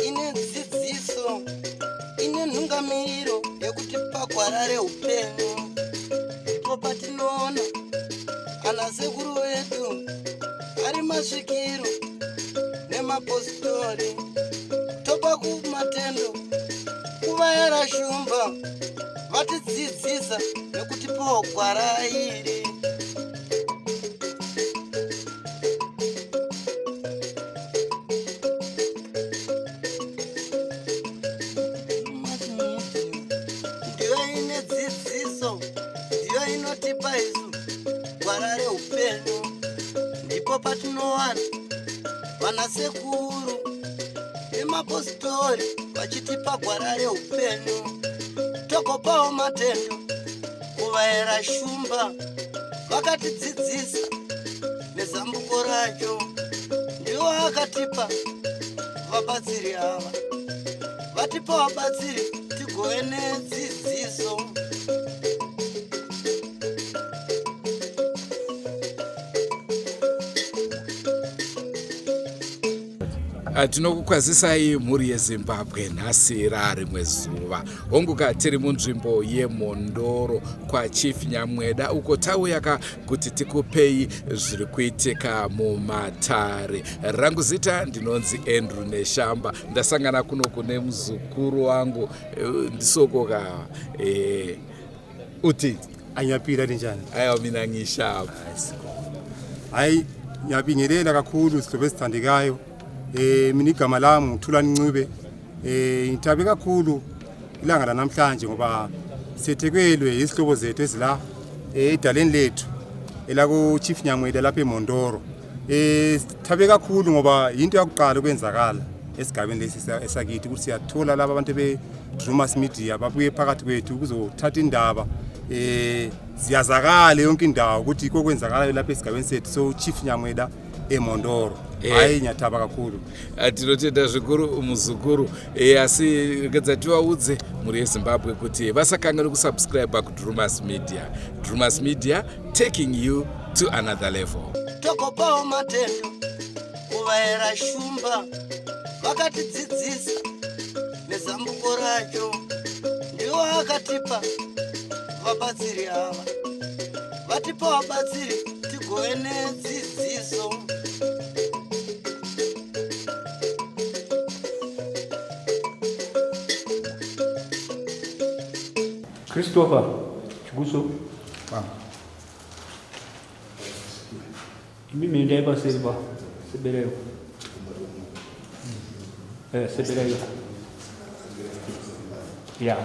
Ine dzidziso, ine nhungamiriro yekutipa gwara reupenyu. Ndipo patinoona ana sekuru vedu ari masvikiro nemapositori, topa kumatendo kuvayera shumba vatidzidzisa nekutipawo gwara iri. Ndiyo ine dzidziso, ndiyo inotipa isu gwara reupenyu. Ndipo patinowana vanasekuru nemapositori vachitipa gwara reupenyu, tokopawo matendo kuvaera shumba vakatidzidzisa nezambuko racho. Ndiwo akatipa vabatsiri ava, vatipa vabatsiri tigove nedzidziso. Tinokukwazisai mhuri yeZimbabwe, nhasi rarimwe zuva. Honguka tiri munzvimbo yeMhondoro kwaChief Nyamweda, uko tauya ka kuti tikupei zviri kuitika mumatare. Rangu zita ndinonzi Andrew Neshamba. Ndasangana kuno kune muzukuru wangu, ndisoko ka uti Angiyaphila, ninjani? Aiwa, mina ngishapha. Hayi, ngiyabingelela kakhulu sihlobo esithandekayo. Mina igama lami nguThulani Ncube. Ngithabe kakhulu ilanga lanamhlanje ngoba sethekelwe izihlobo zethu ezila edaleni lethu elaku Chief Nyamweda lapha eMondoro. Sithabe kakhulu ngoba into yakuqala ukwenzakala esigabeni lesi esakithi ukuthi siyathola laba abantu be Drumas Media babuye phakathi kwethu ukuzothatha indaba, ziyazakala yonke indawo ukuthi kokwenzakalayo lapha esigabeni sethu, so Chief Nyamweda eMondoro. Hayi, ngiyathaba kakhulu. Tinotenda zvikuru muzukuru. Asi regedza tivaudze mhuri yeZimbabwe kuti vasakanganwe kusubscribe kuDrumas Media. Drumas Media, taking you to another level. Tokopawo matendo kuvaera shumba vakatidzidzisa nezambuko racho. Ndiwo akatipa vabatsiri ava, vatipa vabatsiri tigove nedzidziso. Christopher Chikuso, imi endai paseri pa sebereyo, sebereyo ya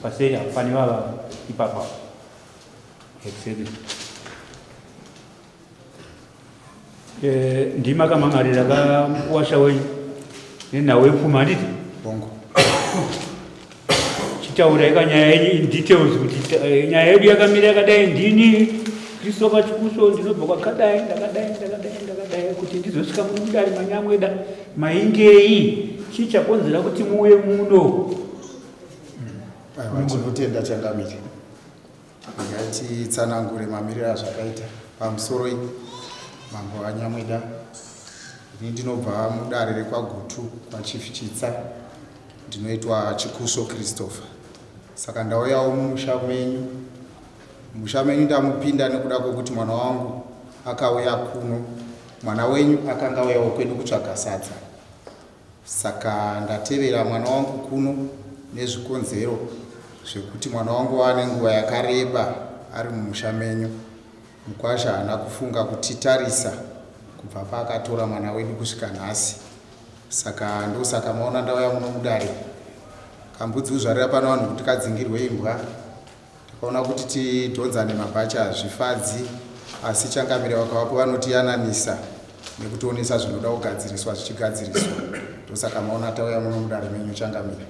paseri apa pane vava ipapa. Exactly. Ndima kamangarira kamukuwasha wenyu nenhau yepfuma, handiti? Bongo. Chitaurai kanyaya yenyu in details kuti nyaya yedu yakamira yakadai. Ndini Christopher Chikuso, ndinobva kwakadai, ndakadai, ndakadai, ndakadai kuti ndizosvika mudare maNyamweda. Maingei? Chii chakonzera kuti muuye muno? Aiwa, tinotenda changamire. Ngatitsanangure mamiriro azvakaita. Pamusoro iyi, mambo vaNyamweda, ini ndinobva mudare rekwaGutu kwaChief Chitsa, ndinoitwa Chikuso Christopher. Saka ndauyawo mumusha menyu. Musha menyu ndamupinda nekuda kwekuti mwana wangu akauya kuno, mwana wenyu akanga auyawo kwedu kutsvaga sadza. Saka ndatevera mwana wangu kuno nezvikonzero zvekuti mwana wangu ane nguva yakareba ari mumusha menyu. Mukwasha haana kufunga kutitarisa kubva paakatora mwana wedu kusvika nhasi. Saka ndosaka maona ndauya muno mudare. Kambudzi kuzvarira pano vanhu kuti kadzingirwe imbwa. Takaona kuti tidhonzane mabhachi hazvifadzi, asi changamire vakavapo vanotiyananisa nekutionesa zvinoda kugadziriswa zvichigadziriswa. Ndosaka maona tauya muno mudare menyu, changamire.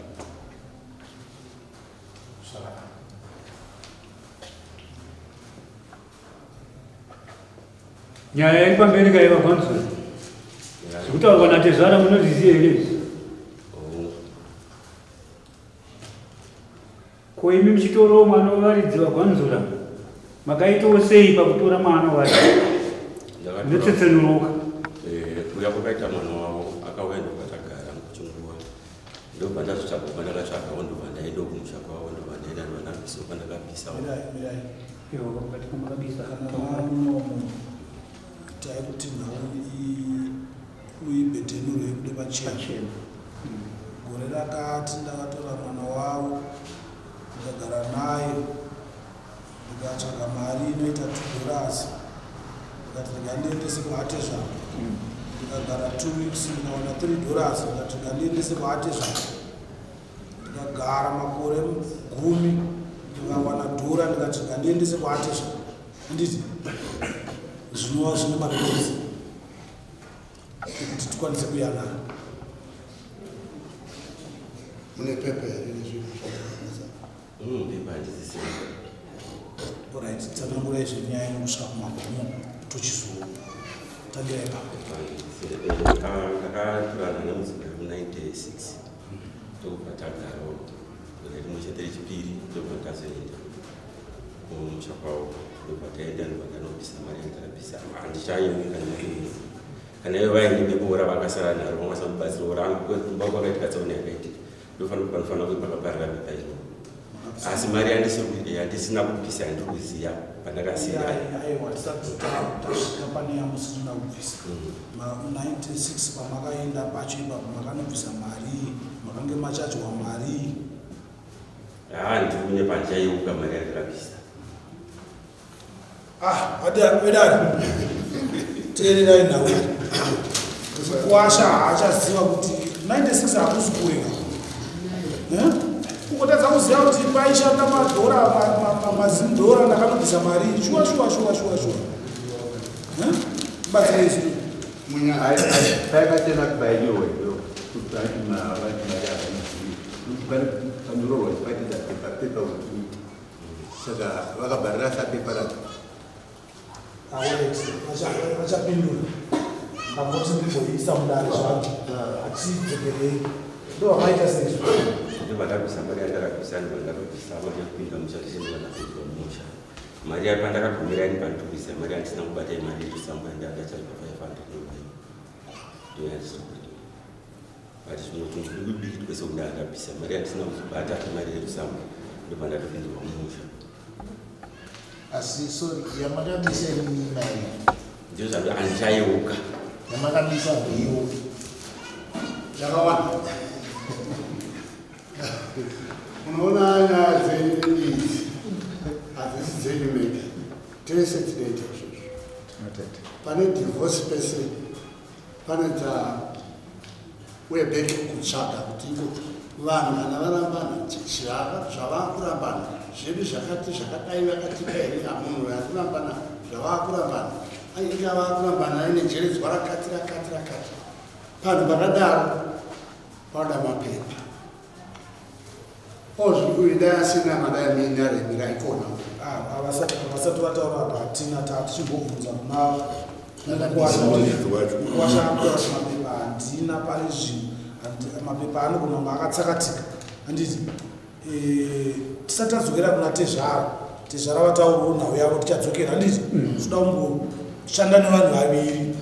Nyaya iri pamberi kaiva kwanzura zvekutaurwa natezvara, munozviziva here izvi? Ko imi muchitorowo mwana wevaridzi vaGwanzura, Makaitawo sei pakutora mwana wacho? Ndotsetsenuruka. Eh, kuya kwakaita mwana wavo akauya ndobva tagara kuchinguva ndobva ndazotsvaga kwandakatsvagawo ndobva ndaenda kumusha kwavo ndobva ndaenda ndobva ndabvisawo kwandakabvisawo. Itai kuti nhau uibhedhenurwe ibude pachena. Gore rakati ndakatora mwana wavo ndikagara naye ndikatsvaga mari inoita $2 ndikati rega ndiendese kuatezvara. Ndikagara 2 weeks ndikawana $3 ndikati rega ndiendese kuatezvara. Ndikagara makore 10 ndikawana dhora ndikati rega ndiendese kuatezvara. Handiti zvinova zvine marekodzi ekuti tikwanise kuyanana. Mune pepa here nezvinhu zvakawanda? Pepa handisisina. Alright, tsanangurai zvenyaya yenyu kusvika kumagumo tochizotangira ipapo. Ndakatorana nemudzimai mu96 ndokubva tagarawo gore rimwe chete rechipiri ndobva tazoenda kumusha kwavo ndobva taenda ndobva ndanobvisa mari yandakabvisa handichayeuki kana mapenzi kana ivo vaine bepo ravakasara naro vangakwanisa kubatsirawo rangu kumba kwakaitika tsaona yakaitika ndofanira panofanira kuve pakaparira bepa iroro asi mari yandisina kubvisa yandiri kuziva pandakasiya. Aiwa, tisati tasvika pane yamusina kubvisa. 96 pamakaenda pacho ipapo makanobvisa mari, makange machajwa mari? Haa, ndiri kunyepa, handichayeuka mari yandakabvisa. Ah, vedare, teererai nhau. Mukuwasha haachaziva kuti 96 hakusi kurega. Kungotadza kuziva kuti paishanda madhora, mazimdhora, ndakanobvisa mari. Shuwa shuwa shuwa shuwa shuwa. Batsirei isu. Paikatena kubayiwa iyo kuti vati mari havaizivi panyororwa chipaitidza pepa pepa kuti saka vakabharira sapepa racho. Alright, vachapindura. Ndangoti ndimboiisa mudare zvangu, hatidzokerei. Ndo vamaita seizvo? Ndobva ndabvisa mari yandakabvisa, ndobva ndakabvisa mari yekupinda musha zvese, ndobva ndapinzwa mumusha. Mari yacho pandakagumira ini pandiri mari yandisina kubata imari yechisambo yandachajwa 500 ndobva ndo yandisiri kuita, but zvimwe tunhu diki diki twese kunda ndabvisa mari yandisina kuzobata imari yerusambo, ndobva ndatopinzwa mumusha. Asi sorry, yamakabisa imimi mari? Ndizvo zvando handichayeuka. Yamakabisa hamuyeuki? Yakawanda. Unoona, nyaya dzenyu idzi hadzisi dzenyu mega, tese tinoita izvozvo. Pane divorce pese panoita way back kutsvaga kuti iko vanhu kana varambana zvavakurambana zvedu zvakati zvakadai vakatipa here munhu arikurambana zvavakurambana ingava kurambana aine jeredzwa rakati rakati rakati. Panhu pakadaro panoda mapepa ozvikuyi dai asina madai muinaremira ikona. Havasati vataura apa, hatina tatichimbobvunza kuna mukwasha akutaura kuti mapepa handina pari zvino. Mapepa anogona kunge akatsakatika, handiti? Tisati tadzokera kuna tezvara, tezvara vataurawo nhau yavo, tichadzokera, handiti? Toda kumboshanda nevanhu vaviri,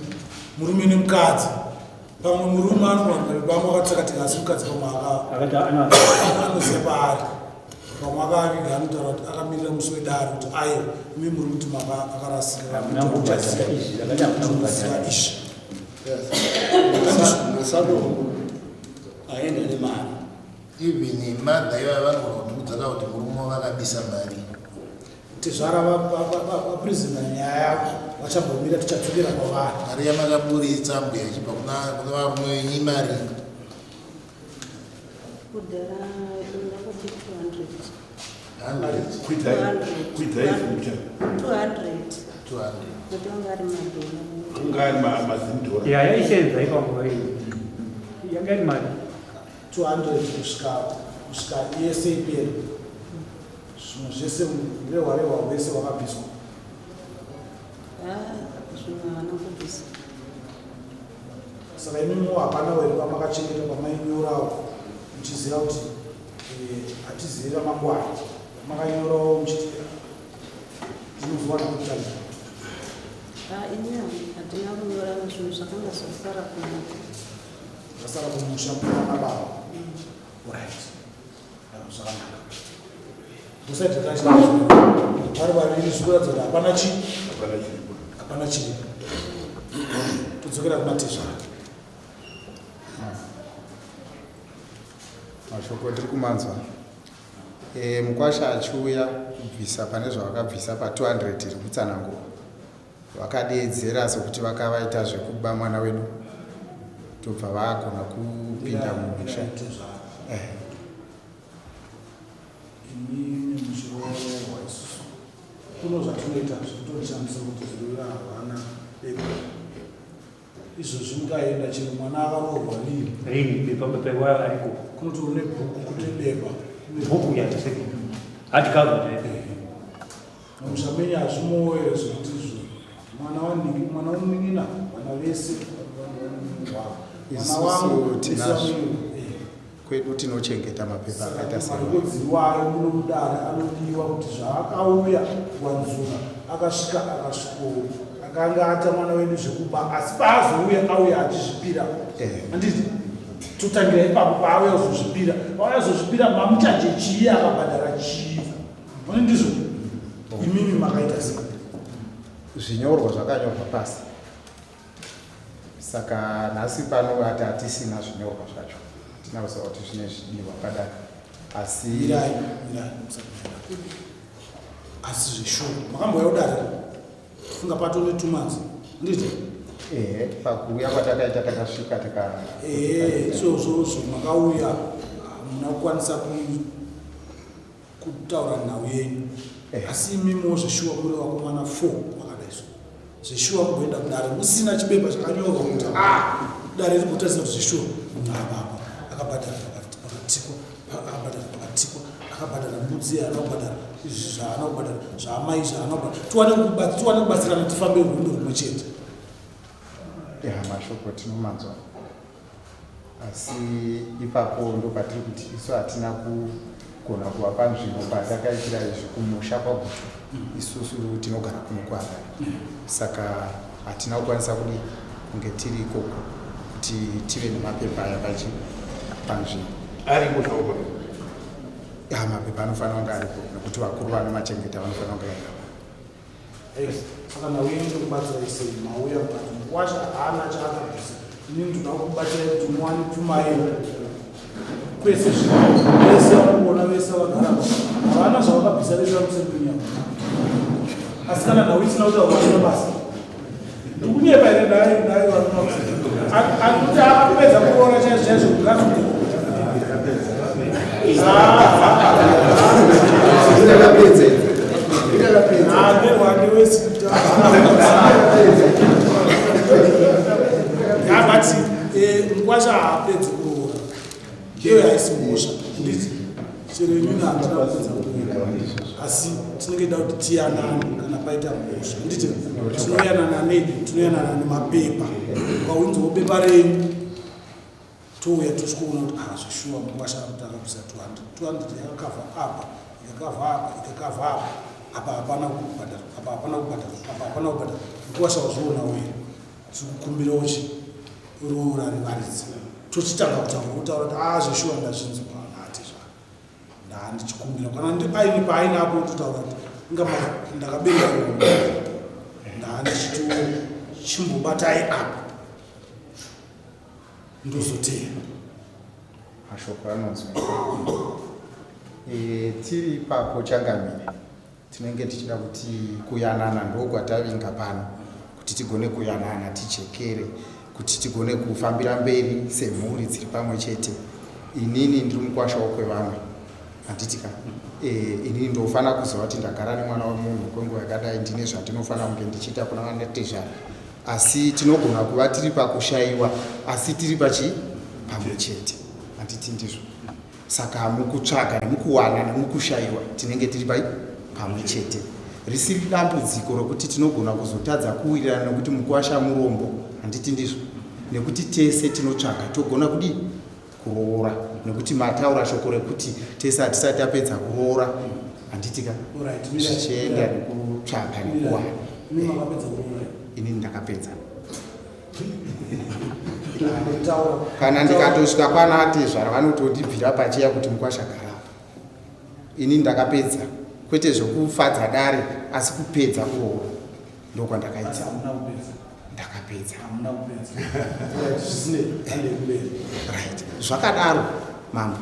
murume nemukadzi. Pamwe murume anogona kuti mapepa angu akatsakatika, asi mukadzi pamwe anoziva paari, pamwe akaviga, anotaura kuti akamirira musi wedare kuti aiwa, imi muri kuti akarasika. Hamuna kubhadhara izvi, akati hamuna kubhadhara. Izvi. Masadombo aenda nemari. Even mother ivava vanogona kutiudza ka kuti murume vakabisa mari. Tezvara vapresenta nyaya yavo, vachambomira, tichadzokera kwavari. Mari yamakaburitsa mbuya ichibva kuna varume venyu imari? Kudhara ndakati 200. Kwidzai futa. 200. 200. Kuti anga ari madhora. Kunga ari mazimdhora. Ya, yaisenza ipanguva iyo, yanga iri mari. 200 kusvika yese ipere, zvimwe zvese rehwa rehwa hwese hwakabviswa. Zvimwe havana kubvisa. Saka imimiwo hapana here pamakachengeta pamainyorawo muchiziva kuti hatizivi ramangwana, makanyorawo muchiti? Ndinozowana kutaura. Ah, ini handina kunyora zvinhu zvakanga zvasara kumusha. Zvasara kumusha kuna baba. Right. Zvakanaka. Musaita tachi. Vari vaviri zvikuratidza kuti hapana chi. Hapana chiripo. Todzokera kuna tezvara. Mashoko ndiri kumanzwa. E, mukwasha achiuya kubvisa pane zvavakabvisa pa 200 iri kutsanangura vakadeedzera sokuti vakavaita zvekuba mwana wedu tobva vagona kupinda mumusha. Eh. Imimi muchiroorwa isusu kuno zvatinoita zvinototishamisa kuti zvirwere havana bepa izvozvi mukaenda chero mwana akaroorwa rini rini bepa bepa iwayo ariko kunotori nebhuku kune bepa bhuku yatiseki hard cover mumusha menyu hazvimowo zvekuti izvo mwana wanhingi mwana womunin'ina vana vese mwana wangu Isusu tinazvo kwedu tinochengeta mapepa akaita se marekodzi iwayo muno mudare anodiwa kuti zvaakauya wanzura akasvika akasviko akanga ata mwana wedu zvekuba asi paazouya auya achizvipira handiti totangira ipapo paauya kuzozvipira pauya kuzozvipira mamuchaje chii akabhadhara chii one ndizvo imimi makaita sei zvinyorwa zvakanyorwa pasi saka nhasi pano ati hatisina zvinyorwa zvacho hatina kuziva kuti zvine zvidiwa padare asi mirai mirai musakuenda asi zveshuwa makambouya kudare funga patone 2 months handiti ehe pakuuya kwatakaita takasvika tika ehe izvozvozvo makauya hamuna kukwanisa kutaura nhau yenyu asi imimiwo zveshuwa muri vakomana 4 makadai so zveshuwa mugoenda kudare musina chibepa chakanyorwa kuti a dare rigotarisa kuti zveshuwa munhu apapa akabhadhara pakatikwa akabhadhara pakatikwa akabhadhara mbudzi yaana kubhadhara izvi zvaana kubhadhara zvaamai zvaana kubhadhara tiwane kubatsirana tifambe rwendo rumwe chete ya mashoko tinomanzwa asi ipapo ndo patiri kuti isu hatina kugona kuva panzvimbo patakaitira izvi kumusha kwaGutu isusu tinogara kuno kuHarare saka hatina kukwanisa kudi kunge tiri ikoko kuti tive nemapepa aya pachi panzvimbo ariko zvako ya mapepa anofanira kunge aripo nekuti vakuru vanomachengeta vanofanira kunge Yes. Saka nhau yenyu ndokubatsirai sei mauya mukati mukwasha haana chaakabvisa inini ndoda kubatsirai kuti muwane pfuma yenyu kwese zvino vese vamuona vese vagara havana zvavakabvisa vese vari kunyama asi kana nhau isina kutaurwa ina basa ndikunyepa here ndai ndai akuti akapedza kuroora chaizvo chaizvo kugazi Ndakapedza. Ndakapedza. But mukwasha haapedzi kuroora iyo haisi mhosva nditi chero inini handina kupedza kuroora asi tinenge da kuti tiyanane kana paita mhosva nditi tinoyanana nei tinoyanana nemapepa ukaunzawo bepa renyu touya tosvikoona kuti ah zveshuwa mukwasha akuti akabvisa 200 200 yakakavha apa ikakavha apa ikakavha apa apa hapana kubhadhara apa hapana kubhadhara apa hapana kubhadhara mukwasha wazvionawo here tiri kukumbirawo chi roora revaridzi tochitanga kutaura kutaura kuti a zveshuwa ndazvinzwa natezva ndandichikumbira kana aine paainapo totaura kuti inga ndakabereka ndandichitiwo chimbobatai apa ndozoteya mashoko anonzwa e, tiri ipapo changamire tinenge tichida kuti kuyanana ndokwatavinga pano kuti tigone kuyanana tichekere kuti tigone kufambira mberi semhuri dziri pamwe chete inini ndiri mukwasha wokwevamwe handitika e, inini ndofanira kuziva kuti ndagara nemwana wemunhu kwenguva yakadai ndine zvandinofanira kunge ndichiita kuna vanatezvara asi tinogona kuva tiri pakushayiwa asi tiri pachi pamwe chete handiti ndizvo saka mukutsvaga nemukuwana nemukushayiwa tinenge tiri pai pamwe chete risiri dambudziko rokuti tinogona kuzotadza kuwirirana nekuti mukuwasha murombo handiti ndizvo nekuti tese tinotsvaga togona kudii kuroora nekuti mataura shoko rekuti tese hatisati tapedza kuroora Handitika zvichienda nekutsvaga nekuwana. Inini ndakapedza. Kana ndikatosvika kwana atezvara vanotondibvira pacheya kuti mukwasha gara apa. Ini ndakapedza kwete zvekufadza dare asi kupedza kuroora ndokwandakaita. Ndakapedza. Right. Zvakadaro mambo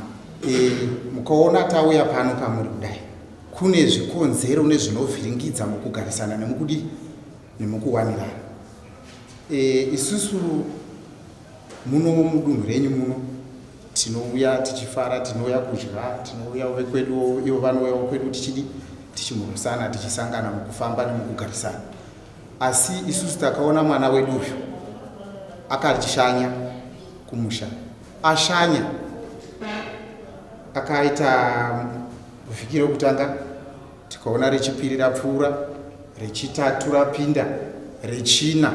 e, mukaona tauya pano pamuri kudai kune zvikonzero nezvinovhiringidza mukugarisana nemukudii nemukuwanirana e, isusu muno mudunhu renyu muno tinouya tichifara tinouya kudya tinouya vekwedu ivo vanouyawo kwedu tichidi tichimhorosana tichisangana mukufamba nemukugarisana asi isusu takaona mwana wedu uyu akashanya kumusha ashanya akaita vhiki rekutanga tikaona rechipiri rapfuura rechitatu rapinda rechina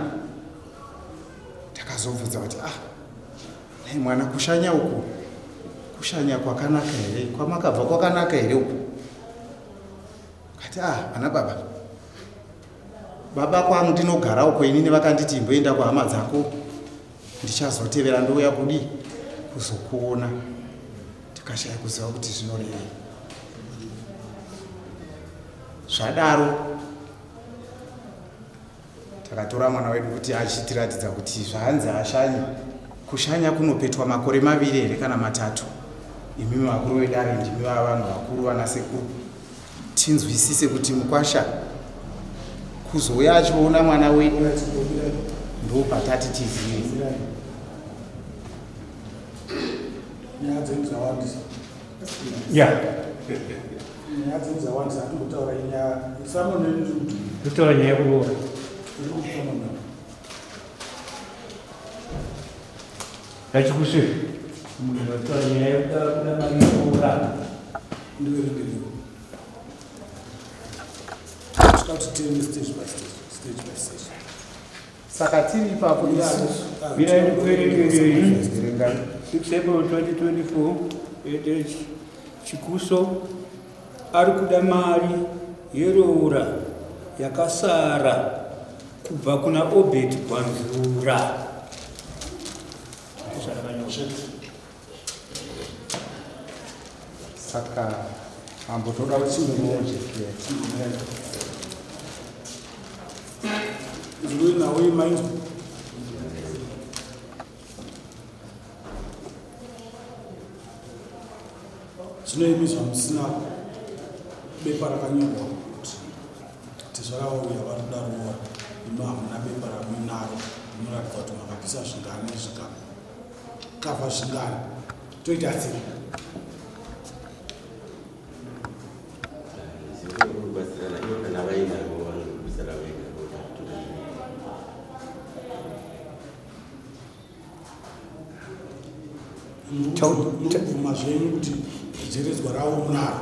takazobvunza kuti ah nhai mwana kushanya uku kushanya kwakanaka here kwamakabva kwakanaka here uku kati ah ana baba baba kwangu ndinogara uko inini vakanditi imboenda kuhama dzako ndichazotevera ndouya kudii kuzokuona tikashaya kuziva kuti zvinorevei zvadaro takatora mwana wedu kuti achitiratidza kuti zvaanzi ashanye kushanya kunopetwa makore maviri here kana matatu imimi vakuru vedare ndimi vava vanhu vakuru vana sekuru tinzwisise kuti mukwasha kuzouya achiona mwana wedu ndopatati tizive nyaya dzenyu dzawandisa ya nyaya dzenyu dzawandisa hatimbotaura nyaya samone kutaura nyaya yekuroora Rachikuse munhu vataura nyaya yekuda kuda mari yekuroora ndiverengerewo tinoda kuti tiende stage by stage stage by stage Saka tiri ipapo isusu. Mirai ndikuverengerei. 6 April 2024 8 Chikuso ari kuda mari yeroora yakasara kubva kuna Obert Gwanzura. Saka mambo toda kuti muoje. Nzwi nawe mainzwa. Zvino imi zvamusina bepa rakanyorwa kuti tezvara vauya vari kuda roora imi hamuna bepa ramuinaro rinoratidza kuti makabvisa zvingani zvikakavha zvingani toita sei? Murikubvuma zvenyu kuti jeredzwa ravo munaro?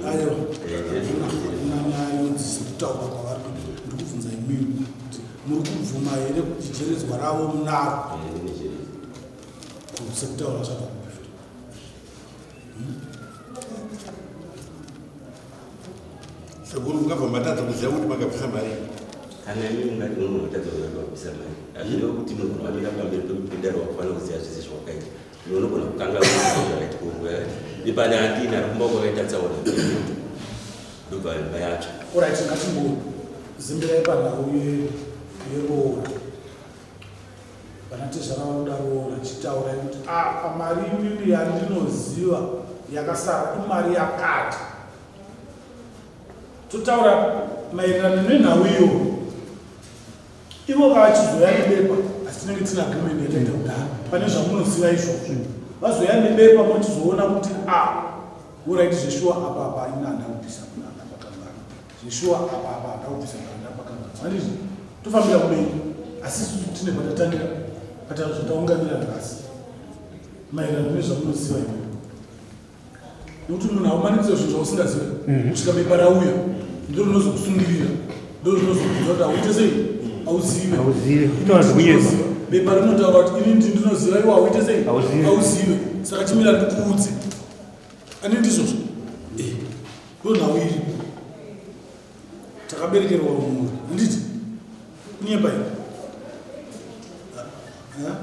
Aiwa, hakuna nyaya inonzi sekutaura kwavari kuita. Ndiri kubvunza imimi kuti muri kubvuma here kuti jeredzwa ravo munaro? Sekutaura zvabva kupi futi? Sekuru mungabva matadza kuziva kuti makabvisa mari. Kana imi mungati munhu matadza kuziva kuti makabvisa mari. Hazvirevi kuti munhu wamira pamberi pekupindara wakufanira kuziva zvese zvawakaita. Iwe unogona kukanga zvakaitika nguva yakati. Ipane handina kumba kwakaita tsaona. Ndobva imba yatsva. Alright, ngatimbozimbirai panhau yeroora. Vana tezvara vanoda roora chitaurai kuti apa ah, mari inini yandinoziva yakasara imari yakati. Totaura maererano nenhau iyoyo. Ivo vachizouya nebepa asi tinenge tine agreement yataita kudhara pane zvamunoziva izvozvo. Vazouya nebepa mochizoona kuti a ah, uraiti zveshuwa apa apa ina handina kubvisa kuna ndapakangana. Zveshuwa apa apa handina kubvisa kuna ndapakangana. Handizvo tofambira kumberi asi isusu tine patatangira patazvataunganira nhasi maererano nezvamunoziva iwe. Nekuti munhu haumanikidzwe zvinhu zvausingazive mhm. kusvika bepa rauya ndiro rinozokusungirira ndiro rinozokuudza kuti hauite sei hauzive hauzive kutaura zvekunyepa bepa rinotaura kuti ini ndi ndinoziva iwe hauite sei hauzive saka chimira ndikuudze. Ani ndizvozvo? Eh. Ndo nhau iripo. Takaberekerwa mhuri. Handiti? Kunyepa here? Eh?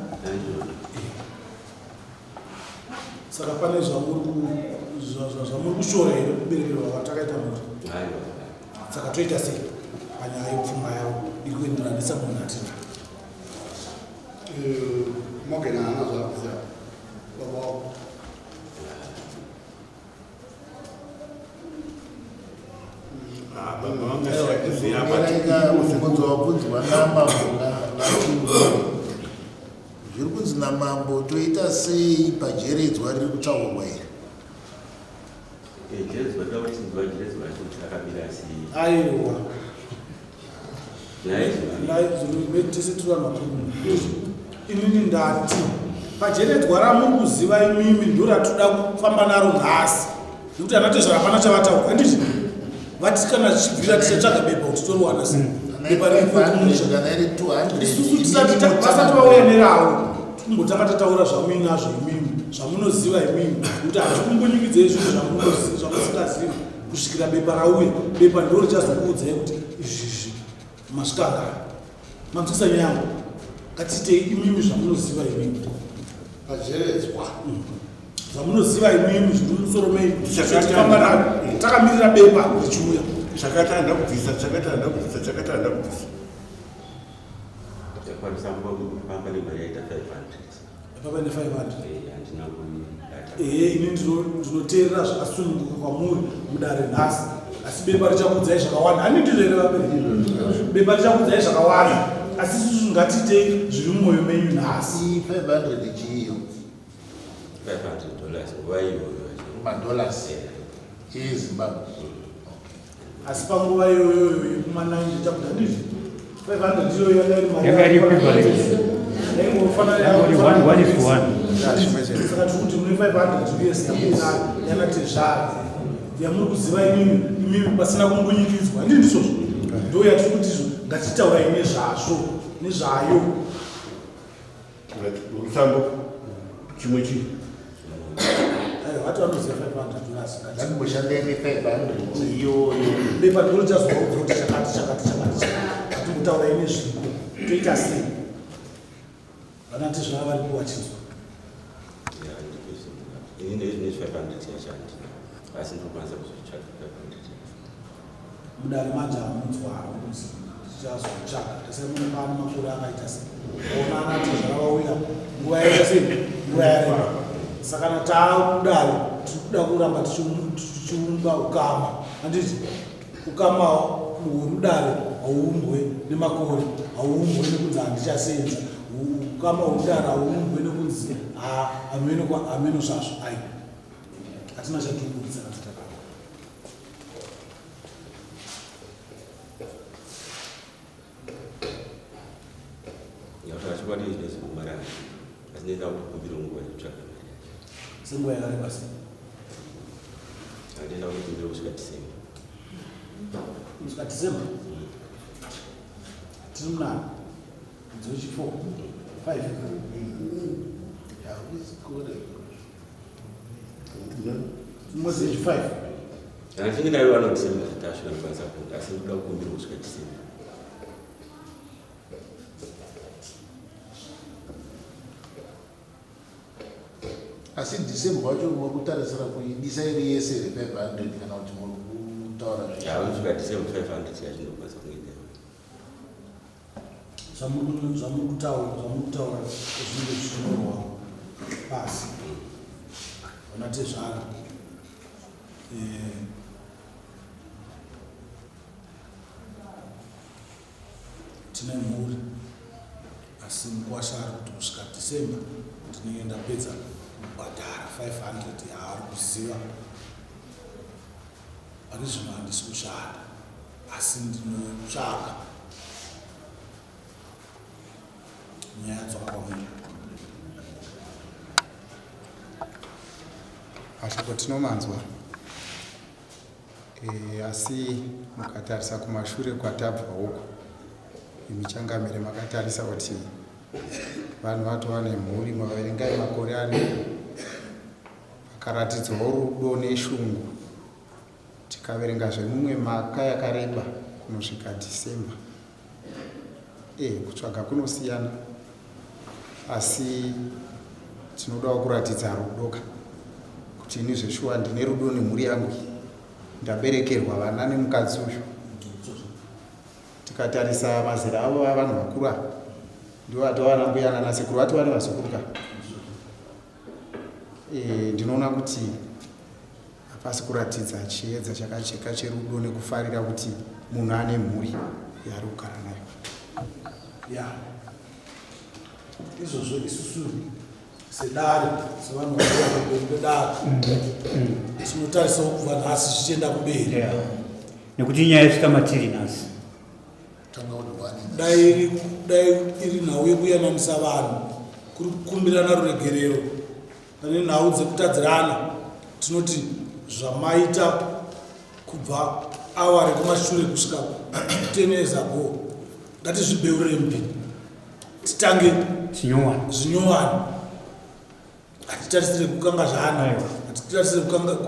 Saka pane zvamuri kushora here kuberekerwa kwatakaita mhuri? Saka toita sei panyaya yepfuma yavo iri kuenderana nesamunhu atina? Eh, Morgan haana zvakuziva baba wako. Mubvunzo wabvunzwa namambo zviri kunzi namambo toita sei pajeredzwa riri kutaurwa iri? Jeredzwa takutinzwa jeredzwa racho kuti rakamira sei. Aiwa. Tese tiri vanhu vakuru. Inini ndati pajeredzwa ramuri kuziva imimi ndoratoda kufamba naro nhasi nekuti ana tezvara hapana chavataura handiti vati kana zvichibvira tichatsvaga bepa kuti toriwana sei bepa ririkumusha isusu tisati vasati vauya nerawo tikumbotanga tataura zvamuinazvo imimi zvamunoziva imimi nekuti hatikumbunyikidzei zvinhu zvamusingazivi kusvikira bepa rauya bepa ndiro richazokuudzai kuti izvizvi masvikangana manzwisa nyaya yangu ngatiitei imimi zvamunoziva imimi pajeredzwa zvamunoziva imimi zviri mumusoro menyu tifamba naro takamirira bepa richiuya chakati handina kubvisa chakati handina kubvisa chakati handina kubvisa Ndakwanisa kufamba nemari yaita 500. Papa ne 500. Eh, handina kuibata. Ehe, ini ndinoteerera zvakasununguka kwamuri mudare nhasi. Asi bepa richakuudzai zvakawanda. Hani ndizvo here vabereki? Bepa richakuudzai zvakawanda. Asi isusu ngatiitei zviri mumwoyo menyu nhasi. 500 chiiyo? 500 dollars nguva iyoyo. Madollars eZimbabwe. Asi panguva iyoyo yekuma 90 chakuti handizvo 500 iyoyo yanga iri mari Yanga iri equivalent. yaingofanana Yanga iri one- one is to one. Saka tiri kuti mune 500 US yamuinayo yanatezvara yamuri kuziva imimi imimi pasina kumbunyikidzwa handii ndizvozvo ndo yatiri kuti izvo ngatitaurai nezvazvo nezvayo Musambo chimwe chii? Aiwa, vati vanoziva 500 dollars. Ngatimboshandei ne500 iyoyo. Bepa ndiro richazovaudza kuti chakati chakati chakati chakati. Hatikutaurai nezviko. Toita sei? Vana tezvara varipo vachinzwa. Ini ndezvine 500 yacho handina. Asi ndinokwanisa kuzoitsvaga 500 yacho. Mudare manje hamunzwaro kunzi tichazotsvaga tasai mune pano makore akaita sei ona anatezvara vauya nguva yaita sei nguva yareba saka kana taakudare tiri kuda kuramba tichiumba ukama handiti ukama hwemudare hauumbwe nemakore hauumbwe nekunzi handichasenza ukama hwemudare hauumbwe nekunzi hameno zvazvo ai hatina chatiri kubudisa kana takadaro Ndakutaura chokwadi izvi mari handina. Asi ndinoda kukumbira nguva yekutsvaga mari yacho. Senguva yakareba sei? Ndinoda kukumbira kusvika December. Kusvika December? Tiri munani? Mwedzi wechi 4, 5. Hakusi kure. Mwedzi wechi 5. Kana tichinge ndaiwana December tasvika ndokwanisa kuenda asi ndinoda kukumbira kusvika December. Asi December wacho muri kutarisira kuidisa iri yese here 500 kana kuti muri kutaura zve? Ya, kusvika December 500 yacho ndokwanisa kunge ndaiwana. Zvamuri kutaura zvamuri kutaura zvinenge zvichinyorwa pasi vana tezvara eh, tine mhuri asi mukwasha ari kuti kusvika December ndinenge ndapedza kubhadhara 500 yaari kuziva pari zvino handisi kushanda asi ndinotsvaka nyaya dzoka kwamuri Mashoko tinomanzwa e, asi mukatarisa kumashure kwatabva uku imi changamire makatarisa kuti vanhu vatova nemhuri maverengai makore ari Akaratidzwawo rudo neshungu tikaverenga zvemumwe maka yakareba kunosvika December. E, kutsvaga kunosiyana asi tinodawo kuratidza rudo ka kuti ini zveshuwa ndine rudo nemhuri yangu iyi ndaberekerwa vana nemukadzi uyu tikatarisa mazera avo vavanhu vakuru ava ndivo atova vana mbuya nana sekuru vatova nevazukuru ka e, ndinoona kuti hapasi kuratidza chiedza chakajeka cherudo nekufarira kuti munhu ane mhuri yaari kugara nayo ya izvozvo isusu sedare sevanhu vaia pamberi pedare tinotarisawo kubva nhasi zvichienda kumberi nekuti inyaya yasvika matiri nhasi dai iri nhau yekuyananisa vanhu kuri kukumbirana ruregerero Pane nhau dzekutadzirana tinoti zvamaita kubva awa rekumashure kusvika 10 years ago ngatizvibeurire mupini titange zvinyowani hatitarisire kukangazvana hatitarisire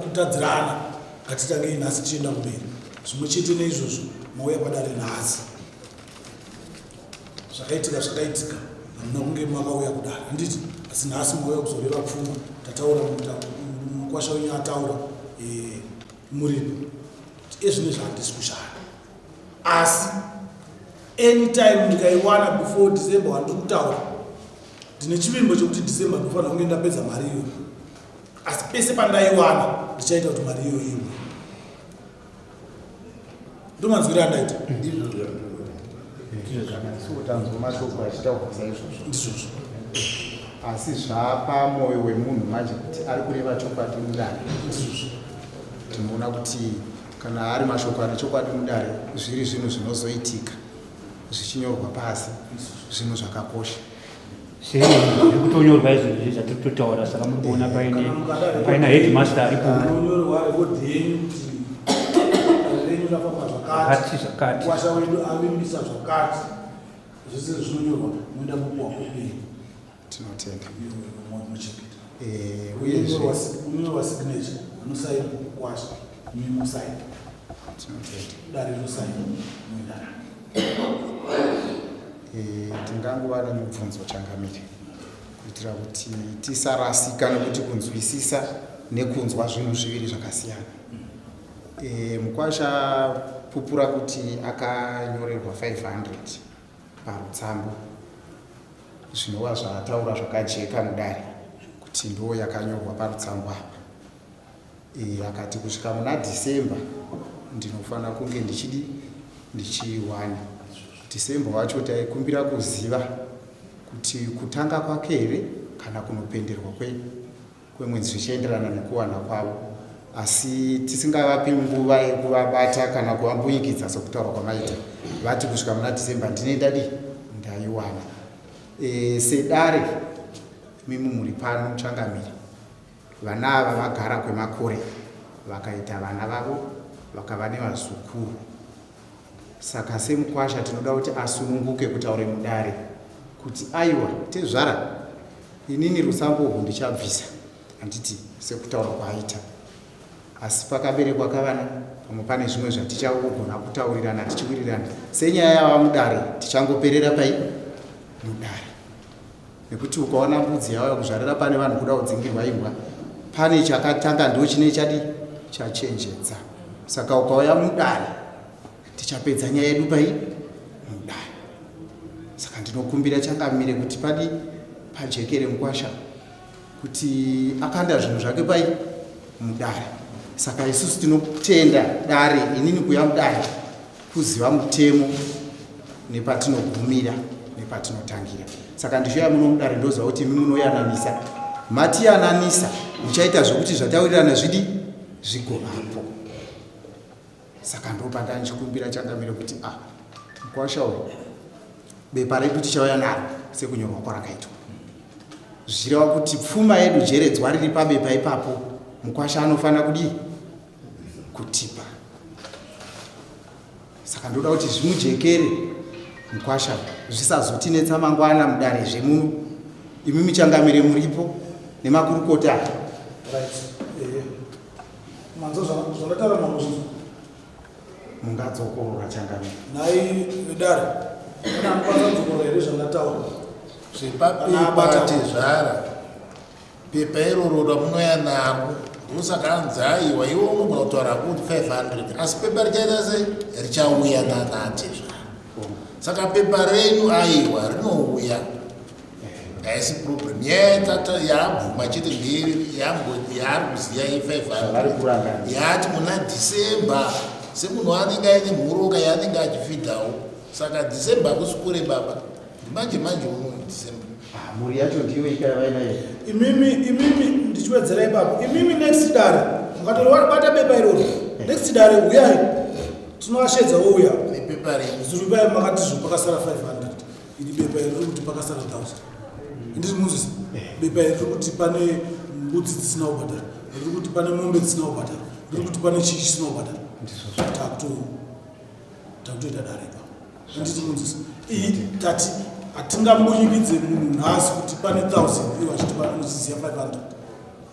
kutadzirana ngatitangei nhasi tichienda kumberi zvimwe chete neizvozvo mauya padare nhasi Zvakaitika zvakaitika hamuna kunge makauya kudare handiti asi nhasi mauya kuzoreva pfuma tataura mukwasha wenyu ataura eh, muripo ezvine zvahandisi kushanda asi anytime ndikaiwana before december wandiri kutaura ndine chivimbo chekuti december ndofanira kunge ndapedza mari iyoyo asi pese pandaiwana ndichaita kuti mari iyoyo iwe ndomanzwiro andaita ndizvozvo mashoko achitaurwa saizvozvo ndizvozvo asi zvapa mwoyo wemunhu manje kuti ari kureva chokwadi mudare ndizvozvo tinoona kuti kana ari mashoko ane chokwadi mudare zviri zvinhu zvinozoitika zvichinyorwa pasi zvinhu zvakakosha Sei zviri kutonyorwa izvozvi zvatiri kutotaura saka muri kuona paine paina headmaster aripo. Panonyorwa rekodhi yenyu kuti renyu rafamba zvakati zvakati. Kwasha wedu avimbisa zvakati. Zvese zvinonyorwa moenda mopuwa kopi yenyu. Tinotenda. Mochengeta. Eh, uyezve unonyorwa signature anosaina kwasha mimi mosaina. Tinotenda. Dare rosaina moenda naro. E, tingangova nemubvunzo changamire kuitira kuti tisarasika nekuti kunzwisisa nekunzwa zvinhu zviviri zvakasiyana. E, mukwasha pupura kuti akanyorerwa 500 parutsambo zvinova zvaataura zvakajeka mudare kuti ndo yakanyorwa parutsambo apa. E, akati kusvika muna December ndinofanira kunge ndichidi ndichiiwana. December wacho taikumbira kuziva kuti kutanga kwake here kana kunopenderwa kwe kwemwedzi zvichienderana nekuwana kwavo asi tisingavapi nguva yekuvabata kana kuvambunyikidza sokutaura kwamaita vati kusvika muna December ndine ndadi ndaiwana. E, sedare mimi muri pano changamire Vana ava vagara kwemakore vakaita vana vavo vakava nevazukuru. Saka semukwasha tinoda kuti asununguke kutaure mudare kuti aiwa tezvara inini rusambo urwu ndichabvisa handiti sekutaura kwaaita. Asi pakaberekwa kavana pamwe pane zvimwe zvatichagona kutaurirana tichiwirirana. Senyaya yava mudare tichangoperera pai mudare. Nekuti ukaona mbudzi yauya kuzvarira pane vanhu kuda kudzingirwa imbwa pane chakatanga ndo chine chadi chachenjedza. Saka ukauya mudare tichapedza nyaya yedu pai mudare. Saka ndinokumbira changamire kuti padi pajekere mukwasha kuti akanda zvinhu zvake pai mudare. Saka isusu tinotenda dare inini kuya mudare kuziva mutemo nepatinogumira nepatinotangira saka ndichiuya muno mudare ndoziva kuti imi munoyananisa matiyananisa muchaita zvekuti zvatawirirana zvidi zvigovapo saka ndopanda ndichikumbira changamire kuti a ah, mukwasha uyu bepa redu tichauya naro sekunyorwa kwarakaitwa zvichireva kuti pfuma yedu jeredzwa riri pabepa ipapo mukwasha anofanira kudii kutipa saka ndoda kuti zvimujekere mukwasha zvisazotinetsa mangwana mudare zvemuno imi michangamire muripo nemakurukota right. Manzwa zvandataura mambo zvinzwa. Mungadzokorora changamire. Nhai vedare, pane anokwanisa kudzokorora here zvandataura? Zvepapepa tezvara, pepa iroro ramunouya naro ndosaka anzi aiwa iwe unogona kutaura kuti 500 asi pepa richaita sei richauya nanatezvara saka pepa renyu aiwa rinouya haisi problem nyaya yaabvuma chete yaari kuziva ye500 yaati muna december semunhu anenge aine mhuroka yaanenge achifidhawo saka december hakusi kure baba ndimanje manje uno december ah, mhuri yacho ndiyo ikavainayo imimi imimi ndichiwedzera ipapo imimi next dare mukatorobata bepa iroro eh. next dare huyai tinovashedza wouya nepepa renyu zuripai makati zvo pakasara 500 Iri bepa iri riri kuti pakasara 1000. Ndiri munzwisa. Bepa iri riri kuti pane mbudzi dzisina kubhadhara. Riri kuti pane mombe dzisina kubhadhara. Riri kuti pane chii chisina kubhadhara. Takuto takutoita dare ipapo. Ndiri munzwisa. Iyi tati hatingambunyikidze munhu nhasi kuti pane 1000 ivo vachiti vanoziziva 500.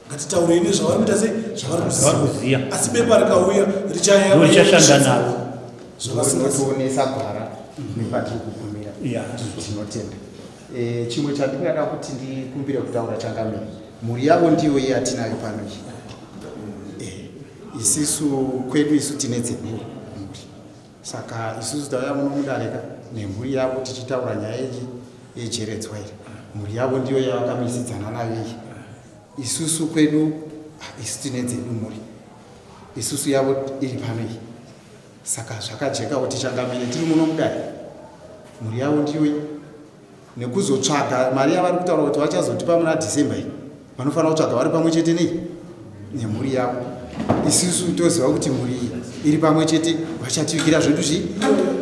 Ngatitaurei nezvavari kuita sei zvavari kuziva. Asi bepa rikauya richaya richashanda navo. Zvavasingationesa gwara nepatiri kugumira. Tinotenda. Eh, chimwe chandingada kuti ndikumbire kutaura changamire, mhuri yavo ndiyo iye atinayo pano iyi. Eh, isisu kwedu isu tine dzedu mhuri, saka isusu tauya muno mudareka nemhuri yavo tichitaura nyaya yejeredzwa iri. Mhuri yavo ndiyo yavakamisidzana nayo iyi. Isusu kwedu isu tine dzedu mhuri, isusu yavo iri pano iyi. Saka zvakajeka kuti changamire tiri muno mudare mhuri yavo ndiyo iyi nekuzotsvaga mari yavari kutaura kuti vachazotipa muna December iyi vanofanira kutsvaga vari pamwe chete nei nemhuri yavo. Isusu toziva kuti mhuri iyi iri pamwe chete vachativigira zvedu zvii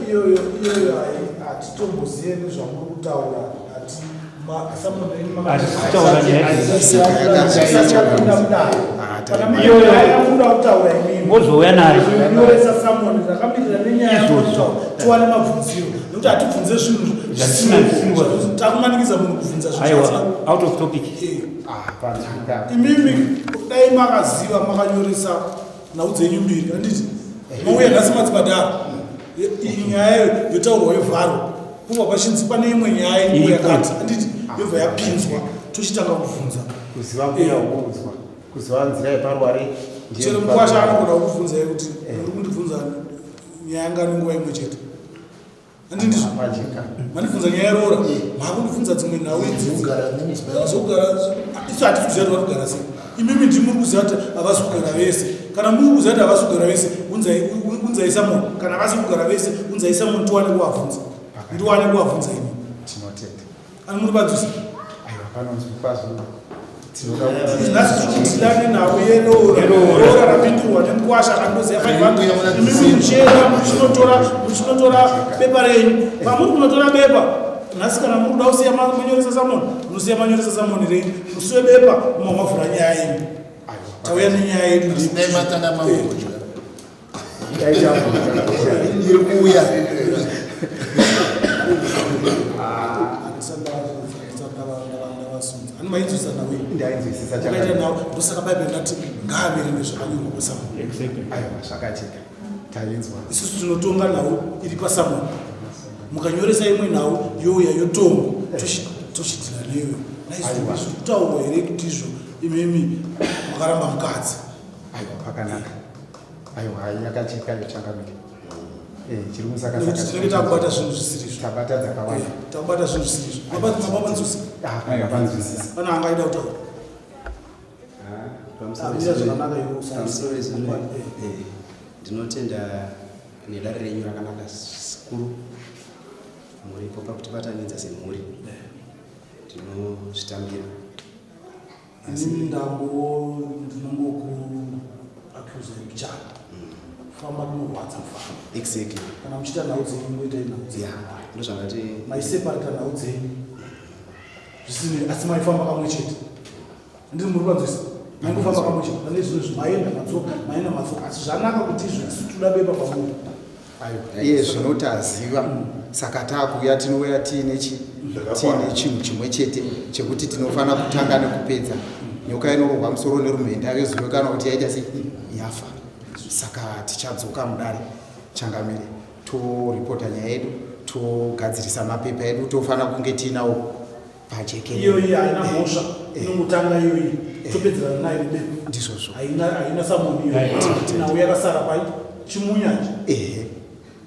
iyoyo iyoyo hatitombozive nezvamuri kutaura hati Mozouya nayo tiwane mabvunziro nekuti hatibvunze zvinhu takumanikidza munhu kubvunza out of topic. Ah, imimi dai makaziva makanyoresa nhau dzenyu mbiri handiti mauya nhasi madzibhadhara iyi nyaya yotaurwa yovharwa kubva pachinzi pane imwe nyaya iripo yakati handiti yobva yapinzwa tochitanga kubvunza kuziva mbuya kuudzwa kuziva nzira yeparuware chero mukwasha anogona kukubvunzai kuti muri kundibvunza nyaya ngani nguva imwe chete Handindizvo. Mandibvunza nyaya yeroora. Maakundibvunza dzimwe nhau idzi. Zvokugara isu hatisi kuziva kuti vari kugara sei. Imimi ndimi muri kuziva kuti havasi kugara vese. Kana muri kuziva kuti havasi kugara vese, unzai someone. Kana vasi kugara vese, unzai someone tiwane kuvabvunza. Ndiwane kuvabvunza ini. Tinotenda. Ani muri panzwisa? Aiwa panonzwikwa zvinhu. Nhasi tiri kutilane nhau yeroora. Roora rapindurwa nemukwasha akandoziva 500. Imimi muchienda muchinotora muchinotora bepa renyu. Pamuri kunotora bepa nhasi kana muri kuda kusiya manyoresa samoni munosiya manyoresa samoni renyu musi webepa muma mavhura nyaya yenyu. Tauya nenyaya yedu. Dai matanga mambodya. Iri kuuya. Ndosaka bhaibheri rati ngaaverenge zvakanyorwa pasamoni. Zvakajeka tainzwa. Isusu tinotonga nhau iri pasamoni. Mukanyoresa imwe nhau youya yotongwa tochidhila neyoyo. Naizvozvo zviri kutaurwa here kuti izvo imimi makaramba mukadzi? Aiwa pakanaka. Aiwa hai yakajeka iyo changamire. Eh, chiri musaka saka. Tinenge takubata zvinhu zvisiri izvo. Tabata dzakawanda. Eh, takubata zvinhu zvisiri izvo. Mabata mapanzwisisa. Ah, mapanzwisisa. Pana angaida kutaura. Ah, pamusoro zvakanaka iwe pamusoro izvo. Eh, ndinotenda nedare renyu rakanaka zvikuru. Muripo pakutibatanidza semhuri. Tinozvitambira. Inini ndango ndinongoku accuse mbichana. Kufamba kunorwadza kufamba. Exactly. Kana muchiita nhau dzenyu ngoitai nhau dzenyu. Yeah. Ndozvandati. Maiseparata nhau dzenyu. Zvisinei asi maifamba kamwe chete. Ndiri muri panzwisa. Maingofamba kamwe chete. Pane zvinhu zvimaenda madzoka, maenda madzoka. Asi zvanaka kuti izvo isu toda bepa pamuri. Iye zvino taziva saka taakuuya tinouya tiine tiine chinhu chimwe chete chekuti tinofanira kutanga nekupedza nyoka inorohwa musoro nerumhenda yozivikanwa kuti yaita sei. yafa saka tichadzoka mudare changamire toripota nyaya yedu togadzirisa mapepa edu tofanira kunge tiinawo pajekere iyoyi haina mhosva inongotanga iyoyi topedzerana nayo nebepa ndizvozvo haina haina samoni iyoyi nhau yakasara pai chimunya nje ehe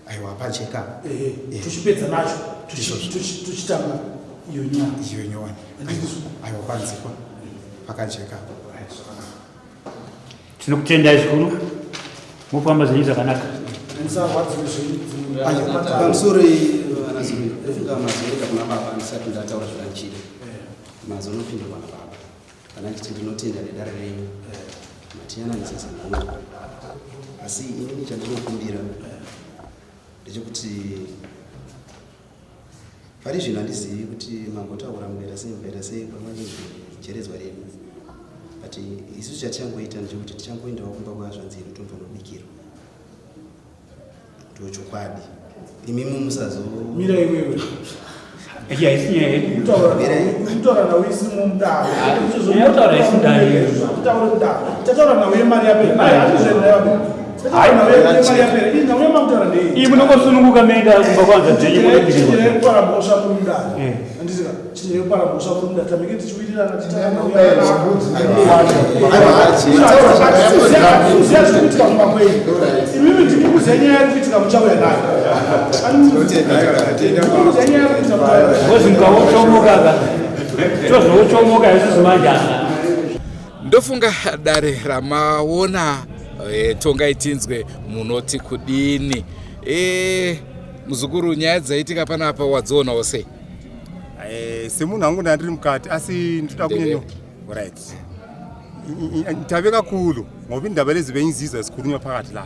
aiwa pajeka ehe tuchipedza nacho tuchitanga iyo nyowani iyo nyowani aiwa panzikwa pakajeka Tinokutendai zvikuru, mofamba zvenyu zvakanaka. Musarwadziwe zvenyu dzimwe Pamusoro vana Zulu, ndofunga mazoenda kuna baba ndisati ndataura zvandichida. Mazonopindurwa nababa kana ndichiti ndinotenda nedare renyu matiyananisa semhuri, asi inini chandinokumbira ndechekuti pari zvino handizivi kuti mambotaura mukaita sei mukaita sei pamwe nezvejeredzwa redu, but isu chatichangoita ndechekuti tichangoendawo kumba kwehazvanzi yedu tombonobikirwa. Ndochokwadi, imimi musazo Mira iwewe. Iyi haisi nyaya yedu. Kutaura nawe isimo mudare. Nyaya yekutaura isi mudare. Kutaura mudare. Tataura nawe yemari yapera. Tataura nawe yemari yapera. Iyi nawe yemari ndei? Iyi munongosununguka meenda kumba kwanza dzenyu munobikirwa. Chinjira kupara mhosva muri mudare. Handiti ka? Chinjira kupara mhosva muri mudare. Tamike tichiwirirana titaura nawe. Ziya zviri kuitika kumba kwenyu. Imimi ndimi kuziya nyaya iri kuitika muchauya nayo. Kuziya nyaya iri kuitika muchauya nayo. Ngozi mukawochomoka ka. Tozowochomoka isusu manje. Ndofunga dare ramaona tongai tinzwe munoti kudini. Muzukuru, nyaya dzaitika panapa wadzionawo sei? Semunhu hangu ndandiri mukati, asi ndinoda kunyanyo right ngithabe kakhulu ngoba indaba lezi bengizizwa zikhulunywa phakathi la,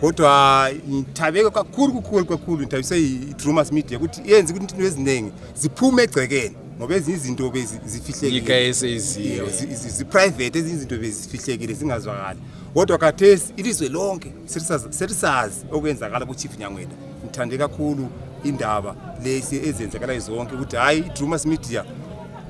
kodwa ngithabe kakhulu kukhulu kakhulu, ngithabiswe i-Drumas Media ukuthi yenze ukuthi into eziningi ziphume egcekeni, ngoba ezinye izinto bezifihlekile. Nyika yese izive. Zi-private, ezinye izinto bezifihlekile zingazwakali, kodwa khathesi ilizwe lonke selisazi okwenzakala ku-Chief Nyamweda. Ngithande kakhulu indaba lesi ezenzakalayo zonke ukuthi hhayi, i-Drumas Media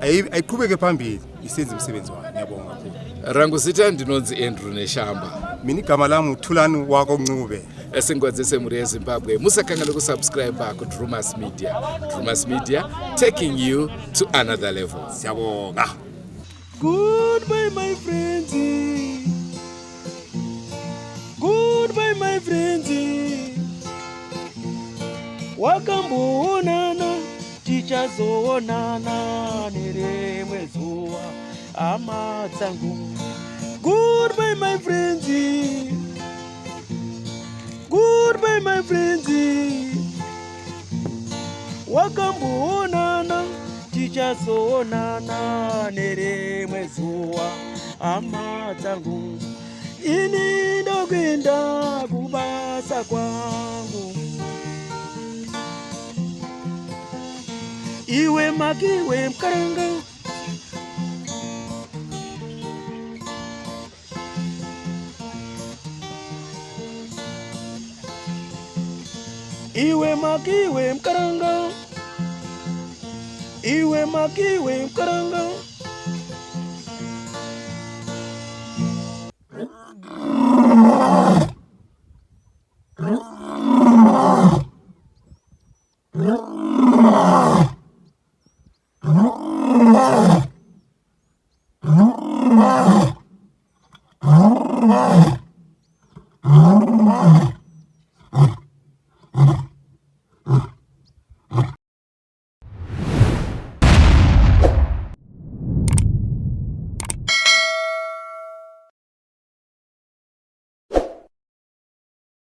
ayiqhubeke phambili isenze umsebenzi wayo. Ngiyabonga kakhulu. Rangu zita ndinonzi Andrew Neshamba. Mina igama lami uThulani wako Ncube. Singwadze semhuri yeZimbabwe, musakanganwe kusubscribe kuDrumas Media. Drumas Media, taking you to another level. Siyabonga. Goodbye, my friends. Goodbye, my friends. Wakamboonana, tichazoonana nerimwe zuva, hama dzangu. Goodbye, my friends. Goodbye, my friends. Wakamboonana, tichazoonana nerimwe zuva, hama dzangu. Ini ndokuenda kubasa kwangu. Iwe makiwe mukaranga. Iwe makiwe mukaranga. Iwe makiwe mukaranga.